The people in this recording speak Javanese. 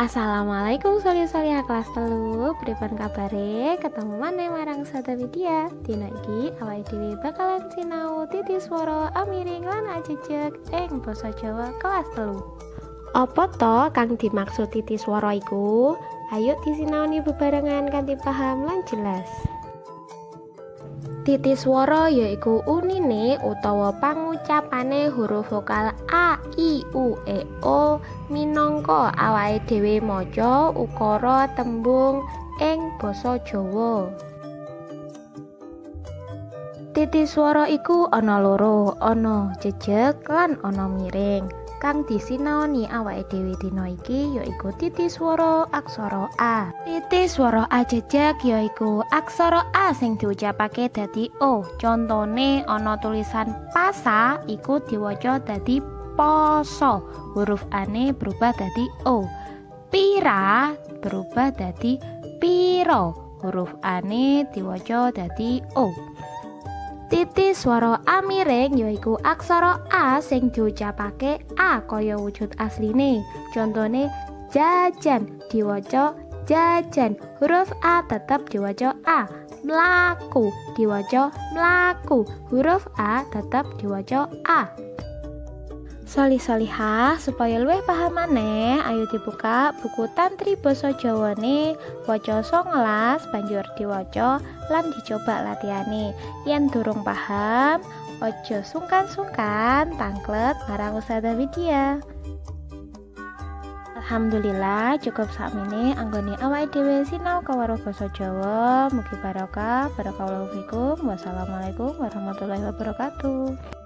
Assalamualaikum solih-solihah kelas 3. Pripun kabare? Ketemu maneh marang Sada Media. Dina iki awake dhewe bakalan sinau titi swara a miring lan a jejeg ing basa Jawa kelas 3. Apa to kang dimaksud titi swara iku? Ayo disinaoni bebarengan kanthi paham lan jelas. Titi swara yaiku unine utawa pangucapane huruf vokal a, i, u, e, o minangka awake dhewe maca ukara tembung ing basa Jawa. Titi swara iku ana loro, ana jejeg lan ana miring. Kang disinaoni awake dhewe dina iki yaiku titi swara aksara A. Titi swara A jejeg yaiku aksara A sing diucapake dadi O. Contone ana tulisan pasa iku diwaca dadi poso. Huruf A-ne berubah dadi O. Pira berubah dadi piro. Huruf A-ne diwaca dadi O. Titi swara A miring yaiku aksara A sing diucapake A kaya wujud asline. Contone jajan diwaca jajan. Huruf A tetep diwaca A. Mlaku diwaca mlaku. Huruf A tetep diwaca A. Solih-solihah, supaya luwih paham maneh, ayo dibuka buku Tantri Basa Jawane waca 19, banjur diwaca lan dicoba latihane. Yen durung paham, aja sungkan-sungkan tangklet marang Ustazah Widya. Alhamdulillah, cukup sakmene anggone awake dhewe sinau kawruh basa Jawa. Mugi barokah. Barakallahu fikum. Wassalamualaikum warahmatullahi wabarakatuh.